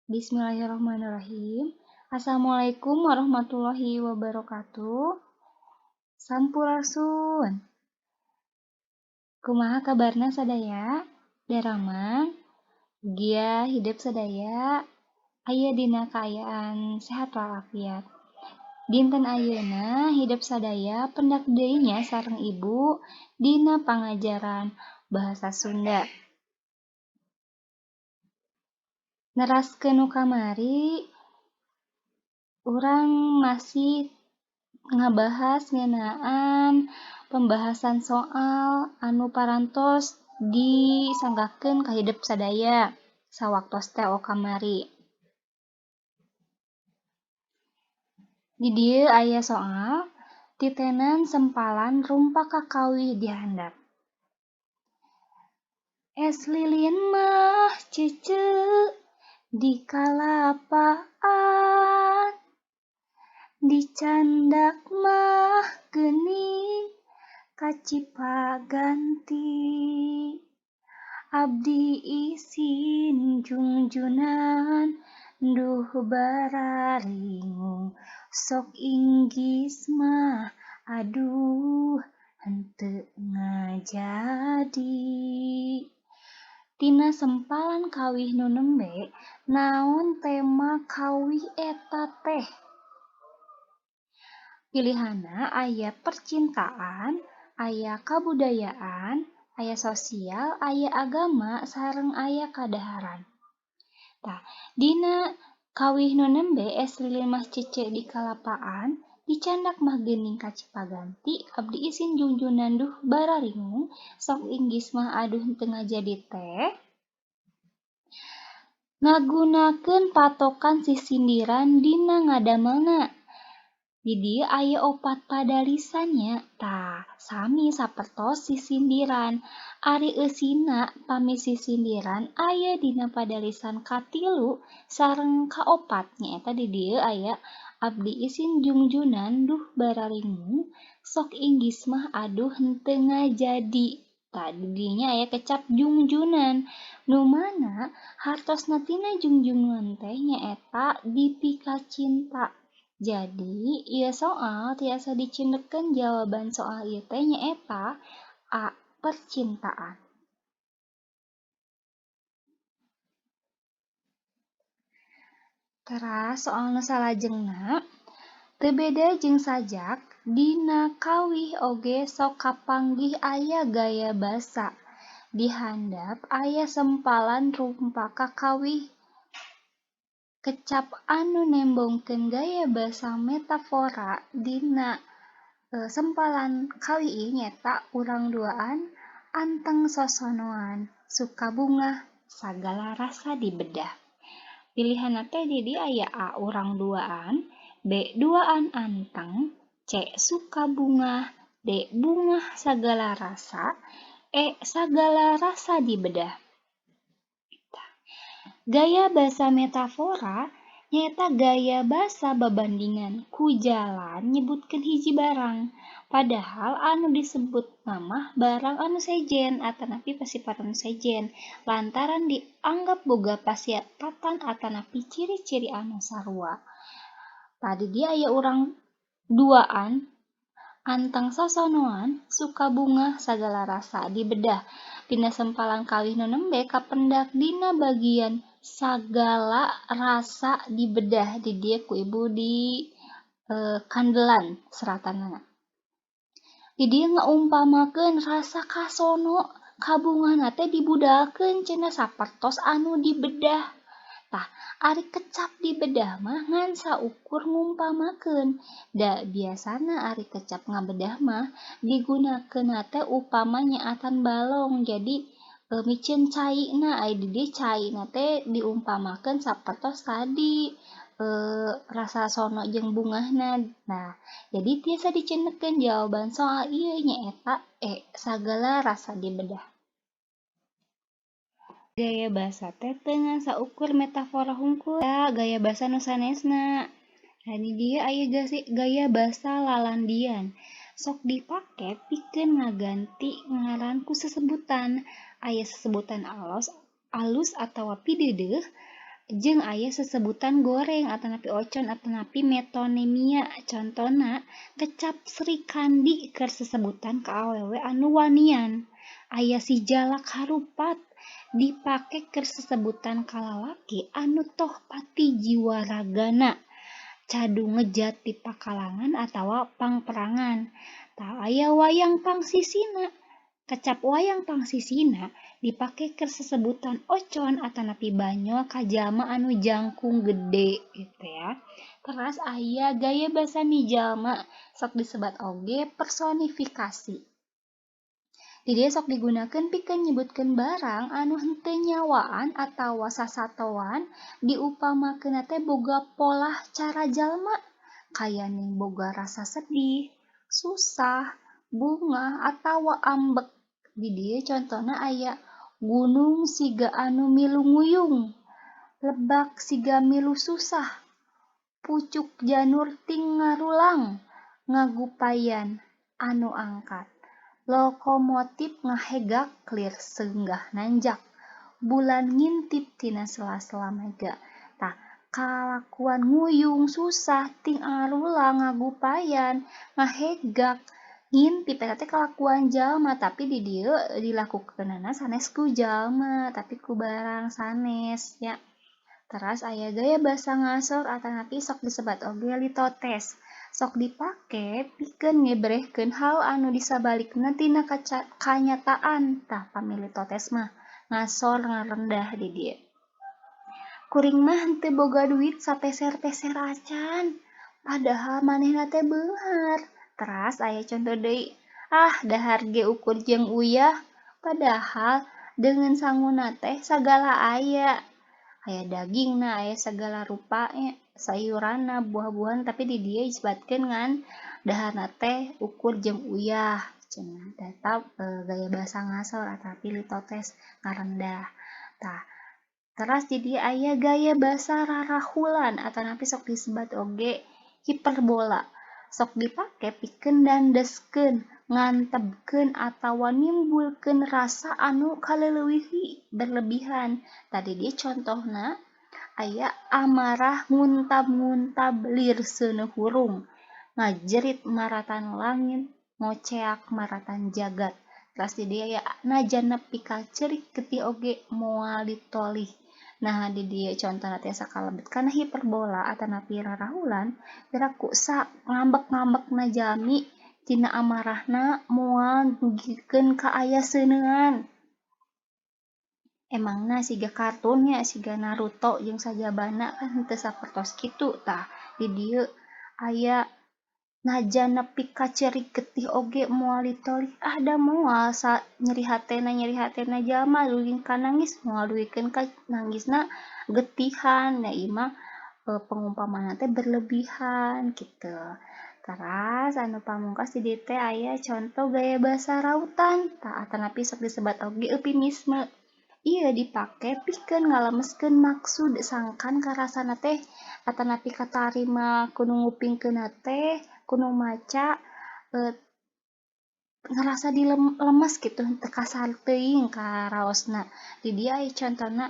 Bismillahirrahmanirrahim. Assalamualaikum warahmatullahi wabarakatuh. Sampurasun. Kumaha kabarna sadaya? Daramang? Mugia hidep sadaya aya dina kaayaan sehat walafiat. Dinten ayeuna hidep sadaya pendak deui nya sareng Ibu dina pangajaran Bahasa Sunda. Neraskeun nu kamari, urang masih ngabahas ngeunaan pembahasan soal anu parantos disanggakeun ka hidep sadaya sawaktos TO kamari. Di dieu aya soal titenan sempalan rumpak kakawih di handap. Es lilin mah cece di kalapaan, dicandak mah geuning ka Cipaganti. Abdi isin jungjunan duh bararingung, sok inggis mah aduh henteu ngajadi. Tina sempalan kawih nu nembe, naon tema kawih eta teh? Pilihanna aya percintaan, aya kabudayaan, aya sosial, aya agama, sareng aya kadaharan. Tah, dina kawih nu nembe es lilin mah cece di kalapaan, dicandak mah geuning ka Cipaganti, abdi isin jungjunan duh bararingung, sok inggis mah aduh henteu ngajadi teh. Ngagunakeun patokan sisindiran dina ngadamelna. Di dieu aya opat padalisan nya. Tah, sami sapertos sisindiran. Ari eusina pami sisindiran aya dina padalisan katilu sareng kaopat, nyaeta di dieu aya abdi isin jungjunan duh bararingung, sok inggis mah aduh henteu ngajadi. Tah, di dinya aya kecap jungjunan. Nu mana hartosna tina jungjunan teh nyaeta dipikacinta. Jadi, ieu soal tiasa dicindekkeun jawaban soal ieu teh nyaeta A. Percintaan. Teras soal nu salajengna, teu beda jeung sajak, dina kawih oge sok kapanggih aya gaya basa. Di handap aya sempalan rumpak kakawih kecap anu nembongkeun gaya basa metafora dina sempalan kawih ieu nyaeta urang duaan, anteng sosonoan, suka bungah, sagala rasa dibedah. Pilihanna teh di dieu aya A. Urang duaan, B. Duaan anteng, C. Suka bungah, D. Bungah sagala rasa, E. Sagala rasa dibedah. Gaya basa metafora nyaeta gaya basa babandingan ku jalan nyebutkeun hiji barang, padahal anu disebut mah barang anu sejen atanapi pasipatan anu sejen lantaran dianggap boga pasipatan atanapi ciri-ciri anu sarua. Tadi dia aya urang duaan, anteng sosonoan, suka bungah, sagala rasa dibedah. Dina sempalan kawih nu nembe kapendak dina bagian sagala rasa dibedah di dieu ku ibu di kandelan seratanana. Di dieu ngaumpamakeun rasa kasono kabungahna teh dibudalkeun cenah sapertos anu dibedah. Tah, ari kecap dibedah mah ngan saukur ngumpamakeun. Da biasana ari kecap ngabedah mah digunakeunna teh upama nyaatan balong. Jadi miceun caina, ari di dieu caina teh diumpamakeun sapertos tadi rasa sono jeung bungahna. Nah, jadi tiasa dicindekkeun jawaban soal ieu nyaeta E. Sagala rasa dibedah. Gaya basa teh teu ngan saukur metafora hungkul, gaya basa nu sanesna. Nah, di dieu aya gaya basa lalandian. Sok dipake pikeun ngaganti ngaran ku sesebutan. Aya sesebutan alus atawa pideudeuh, Jeung aya sesebutan goreng atanapi ocon atanapi metonemia. Contona kecap Srikandi keur sesebutan ka awewe anu wanian. Aya si jalak harupat dipake keur sesebutan ka lalaki anu tohpati jiwa ragana, cadu ngejat di pakalangan atawa pangperangan. Tah, aya wayang pangsisina. Kecap wayang pangsisina dipake keur sesebutan ocon atanapi banyol ka jalma anu jangkung gede gitu ya. Teras aya gaya basa mijalma, sok disebat oge personifikasi. Di dieu sok digunakeun pikeun nyebutkeun barang anu henteu nyawaan atawa sasatoan diupamakeunna teh boga polah cara jalma, kayaning boga rasa sedih, susah, bungah atawa ambek. Di dieu contona aya gunung siga anu milu nguyung, lebak siga milu susah, pucuk janur ting ngarulang, ngagupayan anu angkat, lokomotif ngahegak lir seunggah nanjak, bulan ngintip tina sela-sela mega. Tah, kalakuan nguyung, susah, ting ngarulang, ngagupayan, ngahegak, ngintip eta teh kalakuan jalma, tapi di dieu dilakukeunana sanes ku jalma tapi ku barang sanes nya. Teras aya gaya basa ngasor atanapi sok disebat oge litotes. Sok dipake pikeun ngebrehkeun hal anu disabalikna tina kanyataan. Tah, pami litotes mah ngasor, ngarendah di dieu. Kuring mah henteu boga duit sapeser-peser acan, padahal manehna teh beunghar. Teras aya conto deui, ah dahar ge ukur jeung uyah, padahal deungeun sanguna teh sagala aya. Aya dagingna, aya sagala rupa nya, sayuranna, buah-buahan, tapi di dieu disebatkeun ngan daharna teh ukur jeung uyah cenah. Eta gaya basa ngasor atapi litotes, ngarendah. Tah, teras di dieu aya gaya basa rarahulan atanapi sok disebat oge hiperbola. Sok dipake pikeun dandeskeun, ngantebkeun atawa nimbulkeun rasa anu kaleulewihi, berlebihan. Tadi dieu contohna aya amarah nguntab-nguntab lir seuneu hurung, ngajerit maratan langit, ngoceak maratan jagat. Teras di dieu aya najan nepi ka ceurik getih oge moal ditolih. Nah, di dieu contona teh sakalebet kana hiperbola atanapi rarahulan, piraku sa ngambek-ngambekna jalmi tina amarahna moal dugikeun ka aya seuneuan. Emangna siga kartun nya, siga Naruto jeung sajabana, kan henteu sapertos kitu. Tah, di dieu aya najan nepi ka ceurik getih oge moal ditolih, ah da moal sa nyeri hatena jalma dugi ka nangis moal dugikeun ka nangisna getihan. Nah, ieu mah pengumpamaan teh berlebihan kitu. Teras anu pamungkas di dieu teh aya conto gaya basa rautan, tah, atanapi sok disebat oge eufemisme. Ieu dipake pikeun ngalemeskeun maksud sangkan karasana teh atanapi katarima ku nu ngupingkeunna teh, ku nu maca ngarasa dilemes kitu, teu kasar teuing karaosna. Di dieu aya contona,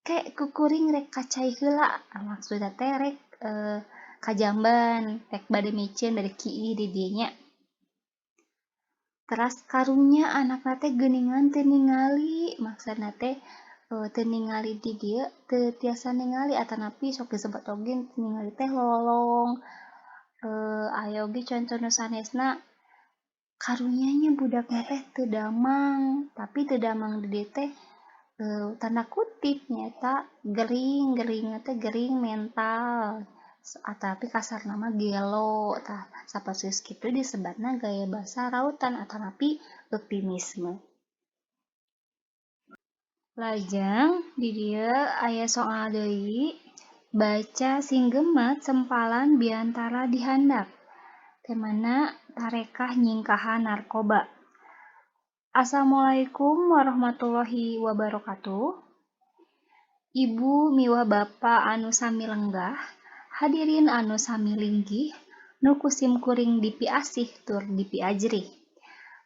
ke ku kuring rek ka cai heula, maksudna teh rek ka jamban, rek bade miceun, bade kiih di dieu nya. Teras karunya anakna teh geuningan teu ningali, maksudna teh teu ningali di dieu teu tiasa ningali atanapi sok disebat oge teu ningali teh lolong. Aya oge conto nu sanesna, karunya nya budakna teh teu damang, tapi teu damang di dieu teh tanda kutip nyaeta gering, geringna teh gering mental atapi kasarna mah gelo. Tah, sapertos kitu disebatna gaya basa rautan atanapi eufemisme. Lajeng di dieu aya soal deui, baca singgemet sempalan biantara di handap. Temana tarekah nyingkahan narkoba. Assalamualaikum warahmatullahi wabarakatuh. Ibu miwah bapa anu sami lenggah, hadirin anu sami linggih, nu ku sim kuring dipiasih tur dipiajrih.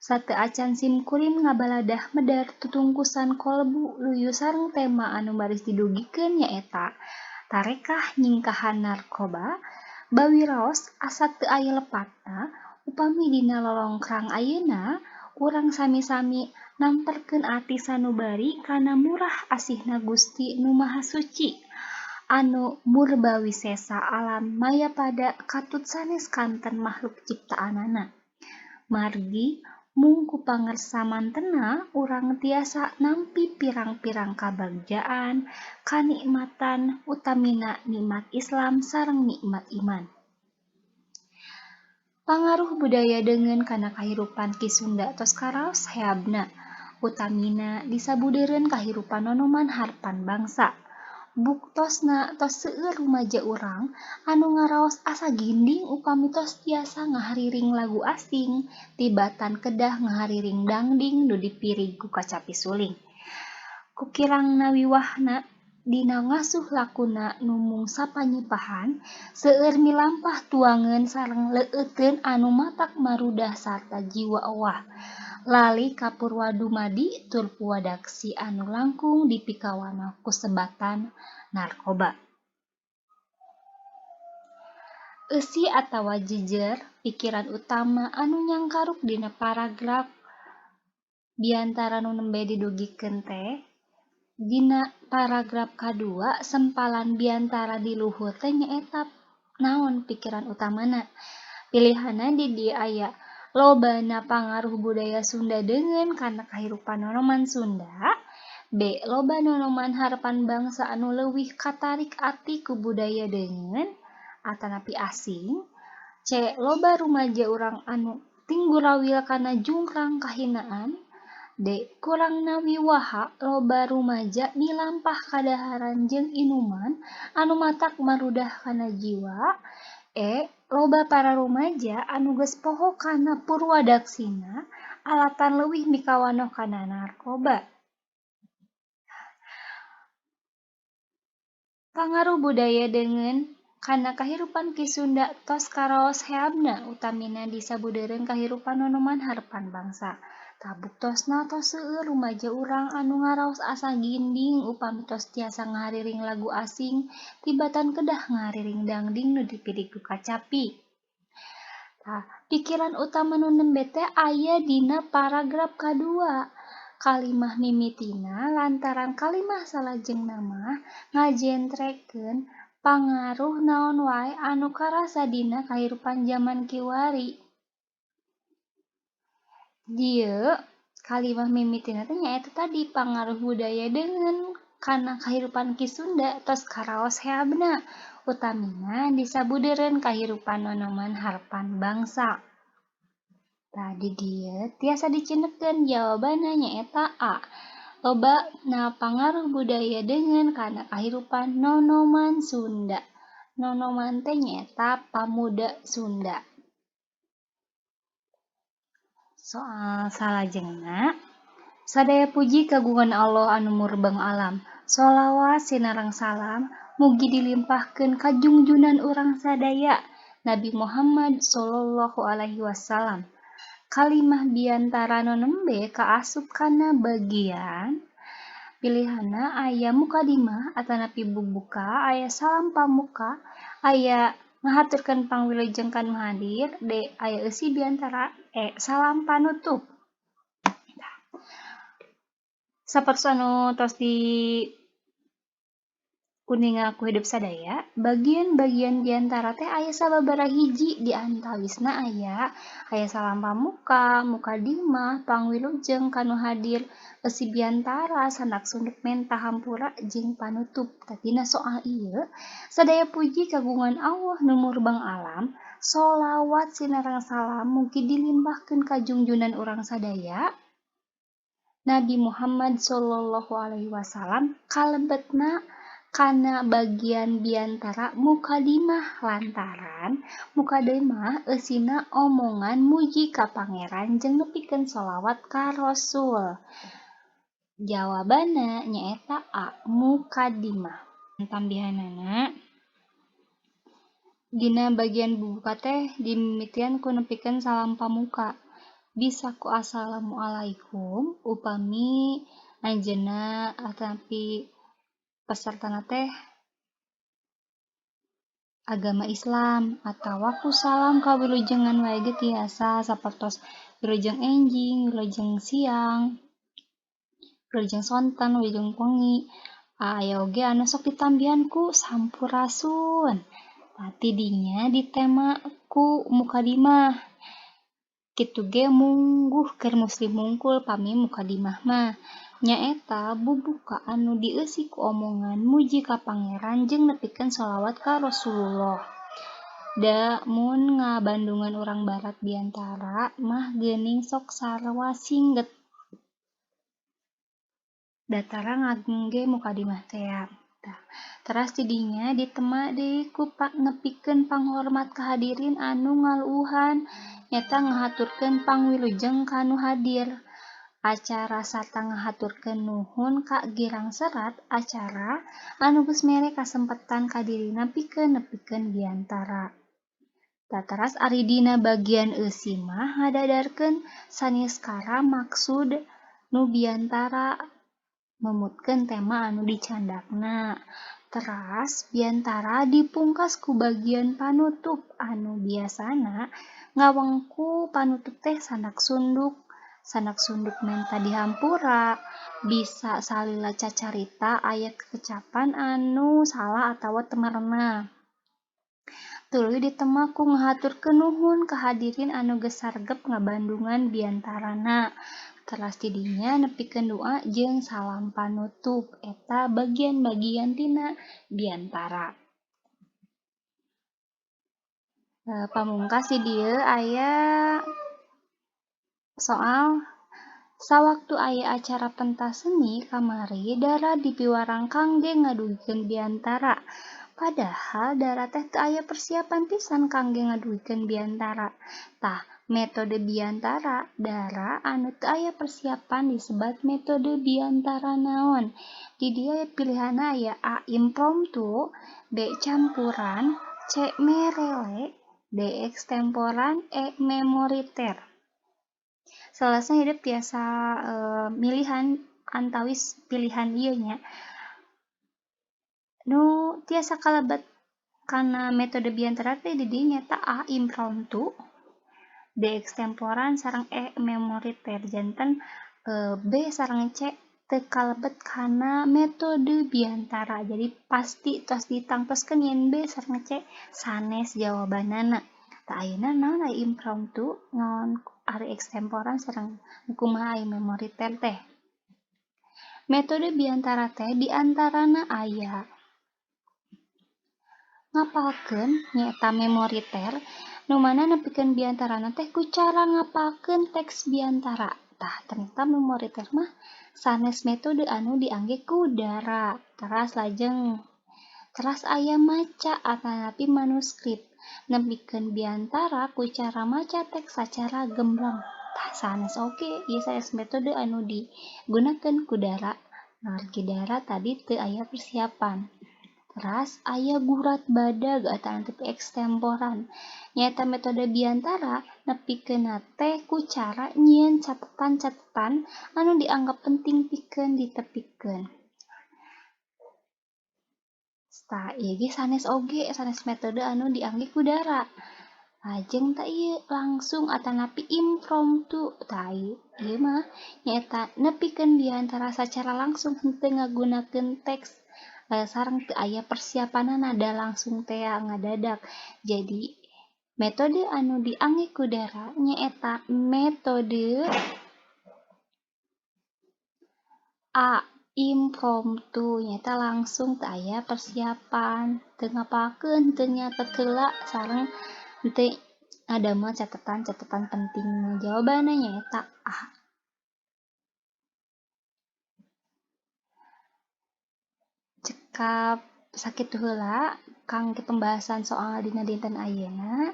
Sateuacan simkuring ngabaladah medar tutungkusan kolbu luyu sareng tema anu baris didugikeun nyaeta tarekah nyingkahan narkoba, bawi raos asa teu aya lepatna upami dina lolongkrang ayeuna urang sami-sami namperkeun ati sanubari kana murah asihna Gusti Nu Maha Suci anu murbawisesa alam mayapada katut sanes kanten makhluk ciptaanana. Margi mung ku pangersa mantena urang tiasa nampi pirang-pirang kabagjaan, kanikmatan, utamina nikmat Islam sareng nikmat iman. Pangaruh budaya deungeun kana kahirupan Ki Sunda tos karaos heabna, utamina di sabudeureun kahirupan nonoman harepan bangsa. Buktosna tos seueur rumaja urang anu ngaraos asa ginding upami tos tiasa ngahariring lagu asing tibatan kedah ngahariring dangding nu dipirig ku kacapi suling. Ku kirangna wiwahna dina ngasuh lakuna nu mung sapanyipahan, seueur milampah tuangeun sareng leueuteun anu matak marudah sarta jiwa owah. Lali ka purwadumadi tur purwadaksi anu langkung dipikawanoh ku sebatan narkoba. Eusi atawa jejer pikiran utama anu nyangkaruk dina paragraf biantara nu nembe didugikeun teh dina paragraf kadua sempalan biantara di luhur teh nyaeta naon pikiran utamana. Pilihanna di dieu aya lobana pangaruh budaya Sunda deungeun kana kahirupan nonoman Sunda, B. Loba nonoman harepan bangsa anu leuwih katarik ati ku budaya deungeun atanapi asing, C. Loba rumaja urang anu tinggurawil kana jungkrang kahinaan, D. Kurangna wiwaha loba rumaja milampah kadaharan jeung inuman anu matak marudah kana jiwa, E. Loba para rumaja anu geus poho kana purwadaksina alatan leuwih mikawanoh kana narkoba. Pangaruh budaya deungeun kana kahirupan Ki Sunda tos karaos heabna utamina di sabudeureun kahirupan nonoman harepan bangsa. Tah buktosna tos seueur rumaja urang anu ngaraos asa ginding upami tos tiasa ngahariring lagu asing tibatan kedah ngahariring dangding nu dipirig ku kacapi. Tah, pikiran utama nu nembe teh aya dina paragraf kadua. Kalimah mimitina lantaran kalimah salajengna mah ngajentrekeun pangaruh naon wae anu karasa dina kahirupan jaman kiwari. Dieu kalimah mimitina teh nyaeta tadi pangaruh budaya deungeun kana kahirupan Ki Sunda tos karaos heabna utamina di sabudeureun kahirupan nonoman harepan bangsa. Tah di dieu tiasa dicendekeun jawabanna nyaeta A. Lobana pangaruh budaya deungeun kana kahirupan nonoman Sunda. Nonoman teh nyaeta pamuda Sunda. Soal salajengna, sadaya puji kagungan Allah anu murbeng alam. Sholawat sinareng salam mugi dilimpahkeun ka junjunan urang sadaya Nabi Muhammad sallallahu alaihi wasallam. Kalimah biantara nu nembe kaasup kana bagian pilihanna aya mukadimah atanapi bubuka, aya salam pamuka, aya ngahaturkeun pangwilujeng ka nu hadir, D. Aya eusi biantara, E. Salam panutup. Sapertos anu tos di uninga ku hidup sadaya, bagian-bagian biantara teh aya sababaraha hiji di antawisna aya salam pamuka, mukadimah, pangwilujeng ka nu hadir, eusi biantara, sanak sunduk menta hampura jeung panutup. Tah dina soal ieu sadaya puji kagungan Allah nu murbeng alam, sholawat sinareng salam mugi dilimpahkeun ka junjunan urang sadaya Nabi Muhammad sallallahu alaihi wasallam kalebetna kana bagian biantara mukadimah lantaran mukadimah eusina omongan muji ka pangeran jeung nepikeun sholawat ka Rasul. Jawabanna nyaeta A. Mukadimah. Tambihanana dina bagian bubuka teh dimimitian ku nepikeun salam pamuka. Bisa ku assalamualaikum upami anjeunna atanapi pesertana teh agama Islam, atawa ku salam kawilujengan wae ge tiasa sapertos wilujeng enjing, wilujeng siang, wilujeng sonten, wilujeng wengi. Aya oge anu sok ditambihan ku sampurasun. Tah tidinya ditema ku mukadimah. Kitu ge mungguh keur muslim hungkul pami mukadimah mah. Nyaeta bubuka anu dieusi ku omongan muji ka Pangeran jeung nepikeun sholawat ka Rasulullah. Da mun ngabandungan urang barat biantara mah geuning sok sarua singget. Datara ngangge mukadimah tea. Tah, teras tidinya ditema deui ku nepikeun panghormat ka hadirin anu ngaluuhan, nyaeta ngahaturkeun pangwilujeng ka nu hadir acara sarta ngahaturkeun nuhun ka girang serat acara anu geus mere kasempetan ka dirina pikeun nepikeun biantara. Tah, teras ari dina bagian eusi mah ngadadarkeun saniskara maksud nu biantara numutkeun tema anu dicandakna. Teras biantara dipungkas ku bagian panutup anu biasana ngawengku panutup teh sanak sunduk menta dihampura, bisa salila cacarita aya kekecapan anu salah atawa teu merenah. Tuluy ditema ku ngahaturkeun nuhun ka hadirin anu geus saregep ngabandungan biantarana. Teras tidinya nepikeun doa jeung salam panutup. Eta bagian-bagian tina biantara. Pamungkas di dieu aya soal sawaktu aya acara pentas seni kamari Dara dipiwarang kangge ngadugikeun biantara. Padahal Dara teh teu aya persiapan pisan kangge ngadugikeun biantara. Tah, metode biantara Dara anu teu aya persiapan disebat metode biantara naon? Di dieu pilihanna aya A. Impromptu, B. Campuran, C. Merele, D. Ekstemporan, E. Memoriter. Salahna hidup tiasa milihan antawis pilihan ieu nya. Nu tiasa kalebet kana metode biantara teh di dieu nyaeta A. Impromptu, D. Ekstemporan, sareng E. Memoriter. Janten B sareng C teu kalebet kana metode biantara. Jadi pasti tos ditangtoskeun yen B sareng C sanes jawabanana. Tah, ayeuna naon ari impromptu, naon ari ekstemporan, sareng kumaha ari memoriter teh? Metode biantara teh diantarana aya ngapalkeun, nyaeta memoriter, nu mana nepikeun biantarana teh ku cara ngapalkeun teks biantara. Tah, ternyata memoriter mah sanes metode anu diangge ku Dara. Teras lajeng teras aya maca atanapi manuskrip, nepikeun biantara ku cara maca teks sacara gemblang. Tah, sanes oge ieu sanes metode anu digunakeun ku Dara. Margi Dara tadi teu aya persiapan. Teras aya gurat badag atanapi ekstemporan, nyaeta metode biantara nepikeunna teh ku cara nyieun catetan-catetan anu dianggap penting pikeun ditepikeun. Tah, ieu ge sanes oge sanes metode anu diangge ku Dara. Lajeng tah ieu langsung atanapi impromptu. Tah, ieu mah nyaeta nepikeun biantara sacara langsung henteu ngagunakeun teks sareng teu aya persiapanana, da langsung tea ngadadak. Jadi metode anu diangge ku Dara nyaeta metode A. Impromptu, nyaeta langsung teu aya persiapan, teu ngapalkeun, teu nyatet heula sareng teu ngadamel catetan-catetan penting. Jawabanna nyaeta A. Cekap sakitu heula kangge pembahasan soal dina dinten ayeuna.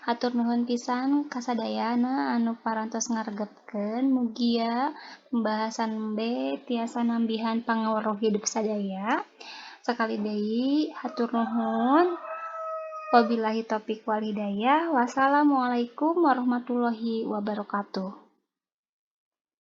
Hatur nuhun pisan kasadayana anu parantos ngaregepkeun. Mugia pembahasan B tiasa nambihan pangaweruh hidup sadaya. Sakali deui hatur nuhun. Wabillahi taufik wal hidayah. Wassalamualaikum warahmatullahi wabarakatuh.